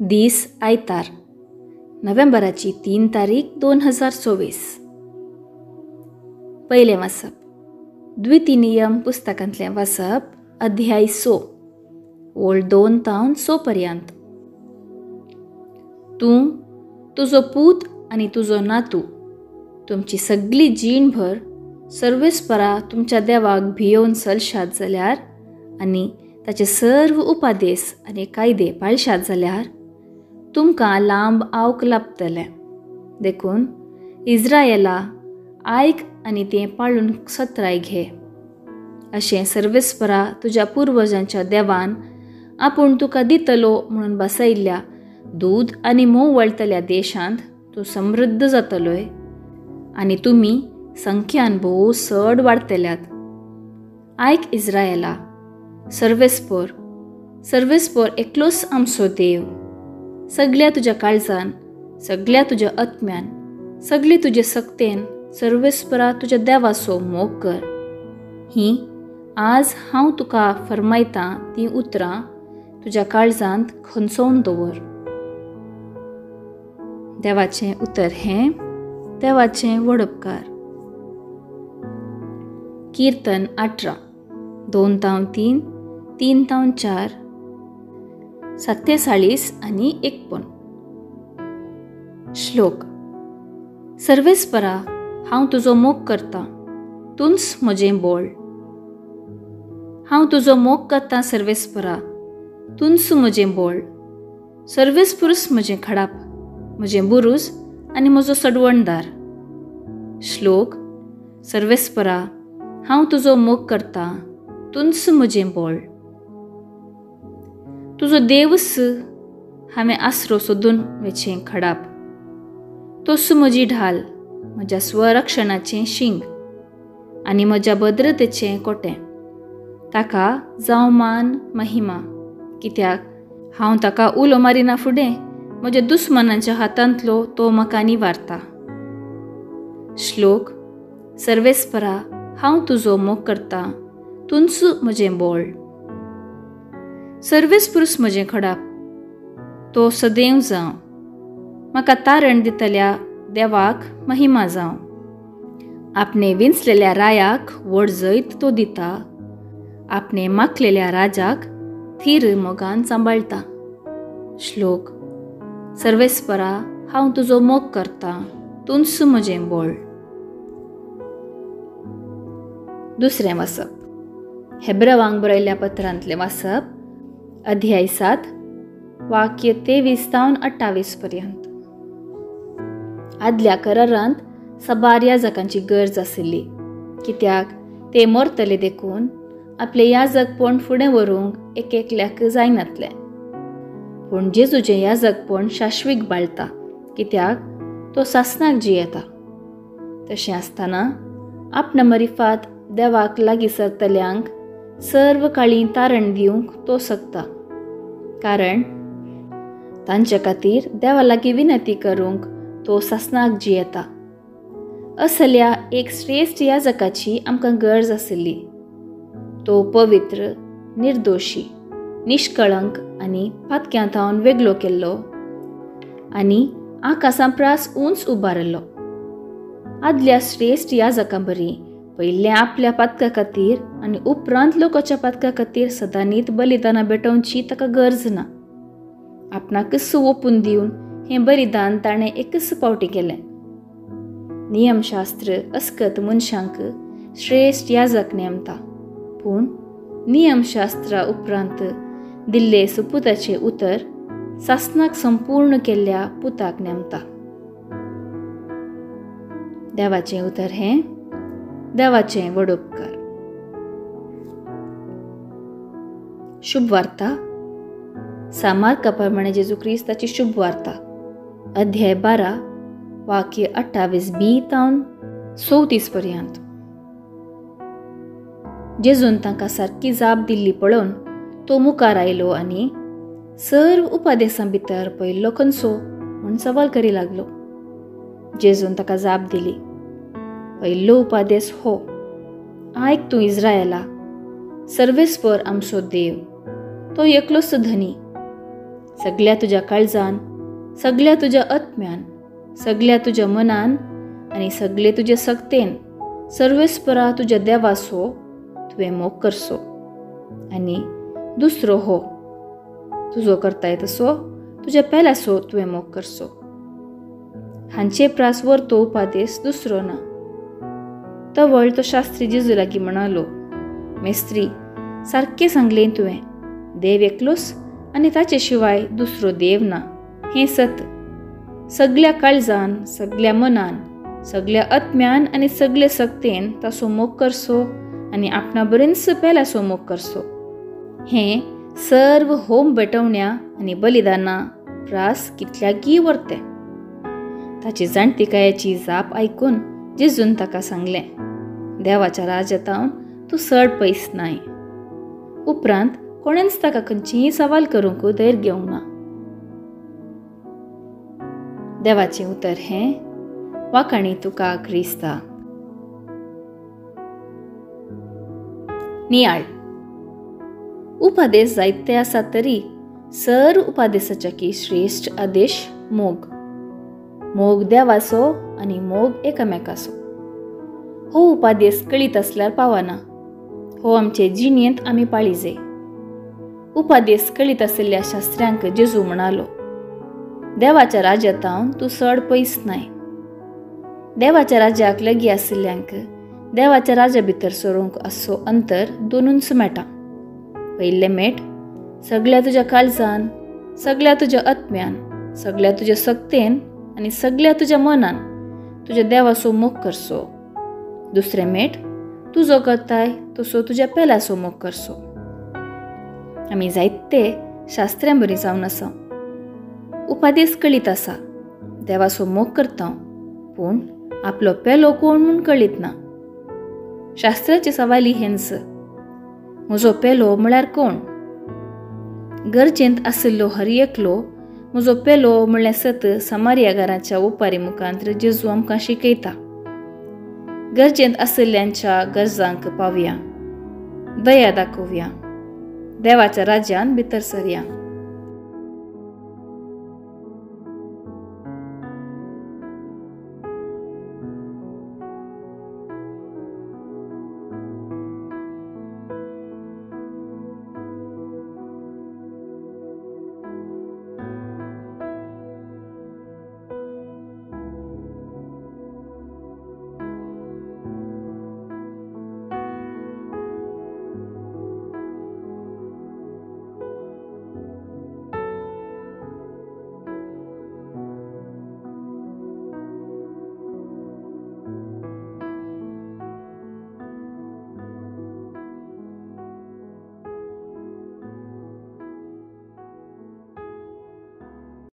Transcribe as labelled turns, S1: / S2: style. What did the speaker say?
S1: दीस आयतार, नोव्हेंबराची 3 तारीख 2024. पयलें वाचप द्वितीय नियम पुस्तकांतलें वाचप, अध्याय 6, ओळ 2 तावन 6 पर्यंत. तूं, तुजो पूत आनी तुजो नातू तुमची सगळी जीणभर सर्वेस्परा तुमच्या देवाक भियोवन चलशात जाल्यार आनी ताचे सर्व उपादेस आनी कायदे पाळशात जाल्यार तुमकां लांब आवक लाभतलें. देखून इज्रायला आयक आनी तें पाळून सत्राय घे. अशें सर्वेस्परा तुज्या पुर्वजांच्या देवान आपूण तुका दितलो म्हणून बसयल्ल्या दूद आनी म्होंव वळटल्या देशांत तूं समृद्ध जातलोय आनी तुमी संख्यान भोव चड वाडटल्यात. आयक इज्रायला, सर्वेस्पोर सर्वेस्पोर एकलोच आमचो देव. सगळ्या तुज्या काळजान, सगळ्या तुज्या आत्म्यान, सगळे तुजे सक्तेन सर्वेस्परा तुज्या देवाचो मोग कर. ही आज हांव तुका फर्मायतां तीं उतरां तुज्या काळजांत खंचोवन दवर. देवाचें उतर हें देवाचें वडपकार. कीर्तन 18, 2 तावन 3, 3 तावन 4, 47 आनी 51. श्लोक. सर्वेस्परा हांव तुजो मोग करतां, तूंच म्हजें बोळ. हांव तुजो मोग करतां सर्वेस्परा, तूंच म्हजें बोळ. सर्वेस्पुरूच म्हजें खडाप, म्हजें बुरूज आनी म्हजो सडवणदार. श्लोक. सर्वेस्परा हांव तुजो मोग करतां, तूंच म्हजें बोळ. तुजो देवच हांवें आसरो सोदून वेचें खडाप. तोच म्हजी ढाल, म्हज्या स्वरक्षणाचें शिंग आनी म्हज्या भद्रतेचें कोटें. ताका जावं मान महिमा, कित्याक हांव ताका उलो मारिना फुडें म्हज्या दुस्मानाच्या हातांतलो तो म्हाका निवारता. श्लोक. सर्वेस्परा हांव तुजो मोग करतां, तूंच म्हजें बोळ. सर्वेस्पुरूच म्हजें खडाप, तो सदैव जावं. म्हाका तारण दितल्या देवाक महिमा जावं. आपणे विंचलेल्या रायाक व्हड जैत तो दिता, आपणे माखलेल्या राजाक थीर मोगान सांबाळटा. श्लोक. सर्वेस्परा हांव तुजो मोग करतां, तूंच म्हजें बोळ. दुसरें वाचप हेब्रवांक बरयल्ल्या पत्रांतलें वाचप, अध्याय 7, वाक्य 23 तावन 28 पर्यंत. आदल्या करारांत साबार याजकांची गरज आशिल्ली, कित्याक ते मरतले देखून आपले याजकपण फुडें व्हरूंक एक एकल्याक जायनातलें. पूण जेजूचें याजकपण शाश्वीक बाळता, कित्याक तो सासणाक जियेता. तशें आसतना आपणा मरिफात देवाक लागीं सरतल्यांक सर्व काळी तारण दिवंक तो शकता, कारण तांचे खातीर देवा लागीं विनंती करूंक तो सासणाक जियेता. असल्या एक श्रेश्ठ याजकाची आमकां गरज आशिल्ली. तो पवित्र, निर्दोशी, निष्कळंक आनी पातक्यां थावन वेगळो केल्लो आनी आकाशां प्रास उंच उबारिल्लो. आदल्या श्रेश्ठ याजकां बरी पयलें आपल्या पातका खातीर आनी उपरांत लोकांच्या पातका खातीर सदांनीत बलिदानां भेटोवची ताका गरज ना. आपणाकच ओपून दिवन हें बलिदान ताणें एकच फावटी केलें. नियमशास्त्र अस्कत मनशांक श्रेश्ठ याजक नेमता, पूण नियमशास्त्रा उपरांत दिल्ले सुपुताचें उतर सासणाक संपूर्ण केल्ल्या पुताक नेमता. देवाचें उतर हें देवाचें वडोपकार. शुभ वार्ता सामार्का प्रमाणे जेजू क्रिस्ताची शुभ वार्ता, अध्याय 12, वाक्य 28b तावन 34 पर्यंत. जेजून तांकां सारकी जाप दिल्ली पळोवन तो मुखार आयलो आनी सर्व उपादेसां भितर पयल्लो खंयचो म्हूण सवाल करी लागलो. जेजून ताका जाप दिली, पयलो उपादेस हो, आयक तूं इज्रायला, सर्वेस्पर आमचो देव, तो एकलोच धनी. सगळ्या तुज्या काळजान, सगळ्या तुज्या आत्म्यान, सगळ्या तुज्या मनान आनी सगळे तुजे सक्तेन सर्वेस्परा तुज्या देवासो तुवें मोग करसो. आनी दुसरो हो, तुजो करताय तसो तुज्या पेल्यासो तुवें मोग करसो. हांचे प्रास वरतो उपादेस दुसरो ना. तवळ तो शास्त्री जेजू लागीं म्हणालो, मेस्त्री, सारकें सांगलें तुवें, देव एकलोच आनी ताचे शिवाय दुसरो देव ना, हें सत. सगळ्या काळजान, सगळ्या मनान, सगळ्या आत्म्यान आनी सगळे सक्तेन ताचो मोग करसो आनी आपणा बरेंच पेल्याचो मोग करसो. हें सर्व होम भेटवण्या आनी बलिदाना प्रास कितल्यागी वरतें. ताची जाणतिकायेची जाप आयकून जेजून ताका सांगलें, देवाच्या राज्यातावन तूं चड पयस नाय. उपरांत कोणेंच ताका खंयचीय सवाल करूंक धैर्य घेवंक ना. देवाचें उतर हें वाखाणी तुका क्रिस्ता. नियाळ. उपादेश जायते आसा तरी सर उपादेशाच्या की श्रेश्ठ आदेश मोग. मोग देवाचो आनी मोग एकामेकाचो. हो उपादेश कळीत आसल्यार पावना, हो आमचे जिणेंत आमी पाळिजे. उपादेश कळीत आशिल्ल्या शास्त्र्यांक जेजू म्हणालो, देवाच्या राज्यातावन तूं चड पयस नाय. देवाच्या राज्याक लागीं आशिल्ल्यांक देवाच्या राज्या भितर सरूंक असो अंतर दोनूच मेळटा. पयलें मेट, सगळ्या तुज्या काळजान, सगळ्या तुज्या आत्म्यान, सगळ्या तुज्या सक्तेन आनी सगळ्या तुज्या मनान तुज्या देवाचो मोग करसो. दुसरें मेट, तुजो करताय तसो तुज्या पेल्याचो मोग करसो. आमी जायते शास्त्र्यां बरी जावन आसा, उपादेश कळीत आसा, देवाचो मोग करता, पूण आपलो पेलो कोण म्हूण कळीत ना. शास्त्राची सवाली हेंच, म्हजो पेलो म्हळ्यार कोण? गरजेंत आशिल्लो हर एकलो म्हजो पेलो म्हणल्यार सत समारियागाराच्या ओपारी मुखांत जेजू आमकां शिकयता. गरजेंत आशिल्ल्यांच्या गरजांक पावया, दया दाखोवया, देवाच्या राज्यान भितर सरया.